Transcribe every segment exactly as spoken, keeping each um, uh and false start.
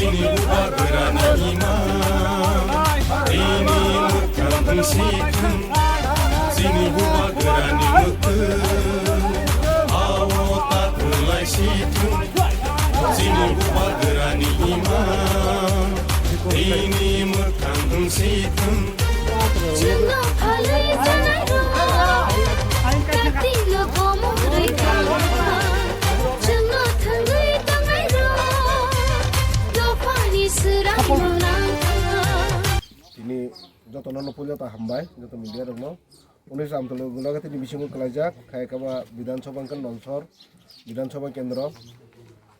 Chini bubagrani ima, chini mwkhang si thung, chini bubagrani mwkhang, awo ta thwlai si thung, chini bubagrani ima, chini mwkhang si thung. Chwngno phalwi chanairok, katingo komorwi kha. Chwngno thangwi tongnairok, dophani swrangno langkha. Tini jotono no puila ta hambai, joto media rokno. Unis Amtolo gulaga tini bisingo kwlaijak, khai kaba Bidhan Sabha hwnkhe Nolsor, Bidhan Sabha kendro.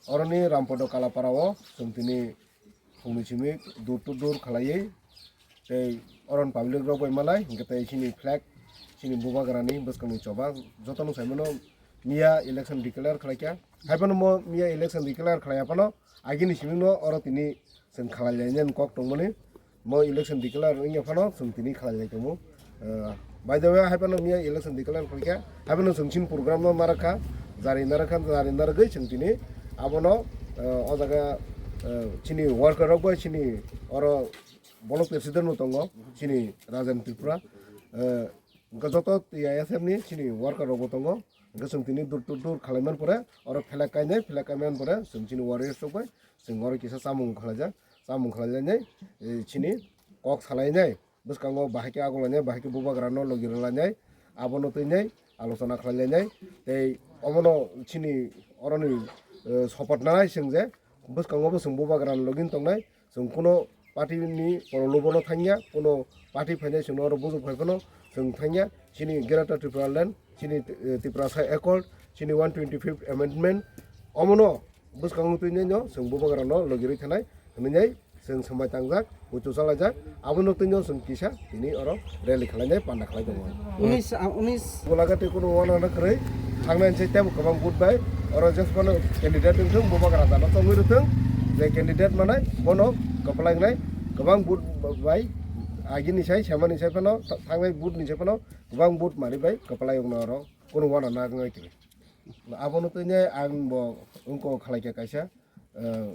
Oroni Rampodo Kalapara o, chwng tini phungni simi door to door khalaiwi tei oron public rok bai malai, hwnkhe tei chini flag, chini bubagrani bwskangni choba jotono saimano miya election declare khlaikha. Haiphano mo miya election declare khlaiya phano agini simi no oro tini chwng khalai lainani kok tongmani. Mo election declare wngya phano chwng tini khalai lai tongo. Eh, by the way, haiphano miya election declare khlaikha, haiphano chwng chini program no narakha, jari narakha, jari naragwi chwng tini abono, eh, o jaga, eh, chini worker rok bai chini oro block president bo tongo, chini Rajan Tripura, eh, hwnkhe joto T I S F ni chini worker rok bo tongo, hwnkhe chwng tini door to door khalaiman pore, oro flag kainai, flag kaiman pore chwng chini warriors rok bai chwng oro kisa chamung khlaijak, chamung khlailainai, eh, chini kok salainai. Bwskango bahai khe agulainai, bahai khe bubagrano logi rwlainai, abono twinai alochona khlailainai. Tei omono chini oroni, eh, support nanai chwng je bwskango bo chwng bubagrano login tongnai, chwng kuno party ni poro lobono thangya, kuno party phainai chwngno oro bujuk phai phano chwng thangya. Chini Greater Tripura Land, chini, eh, Tiprasa Accord, chini one twenty fifth Amendment, omono bwskango twi nai no chwng bubagrano logirwi thanai hwnwi nai chwng swmai tangjak, muitu chalaijak, abono twi no chwng kisa tini oro rally khlainai panda khlai tongo. Unis, ah, unis. Gulaga tei kuno wana na kwrwi thangnai se tebo kwbang vote bai oro jesphano candidate wngthung, bubagra jano chongwi rwthung, je candidate manai bono kwplai wngnai kwbang vote bai agini sai semani sai phano thangnai vote ni sai phano kwbang vote mari bai kwplai wngno oro kuno wana na wngwi tini. Abono twi nai ang bo wngkok khlaikha kaisa, eh,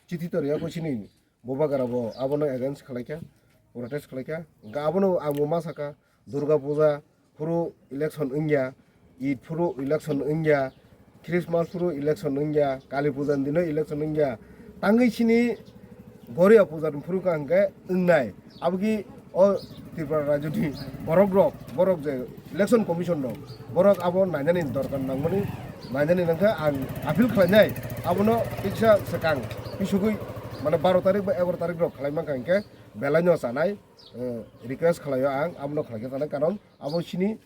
chithi torya kho chini bubagra bo abono against khlaikha, protest khlaikha. Hwnkhe abono ang bo ma sakha, Durga Puja phuru election wngya, Eid phuru election wngya, Christmas phuru election wngya, Kali Puja ni dino election wngya. Tangwi chini Goria puja ni phuru kha hwnkhe wngnai. Abo ki o Tripura rajyoni borok rok, borok je election commission rok, borok abo nainani dorkar nangmani, nainani nangkhe ang appeal khlainai. Abono tiksa swkang pisugwi mane baro tarik ba egaro tarik rok khlai mankha hwnkhe belai no chanai, eh, request khlaio ang, abono khlaikhe chanai, karon abo chini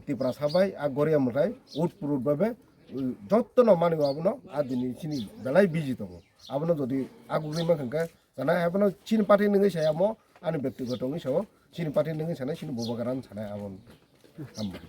Tiprasa bai a Goria mwtai ut purut bai be, uh, jotto no mani abono a dini chini belai busy tongo. Abono jodi agugwi mankha hwnkhe sana abono chini party nungwi saya mo ani bektigoto wngwi sao chini party nungwi sana chini bubagra wng sana abono. Hambai.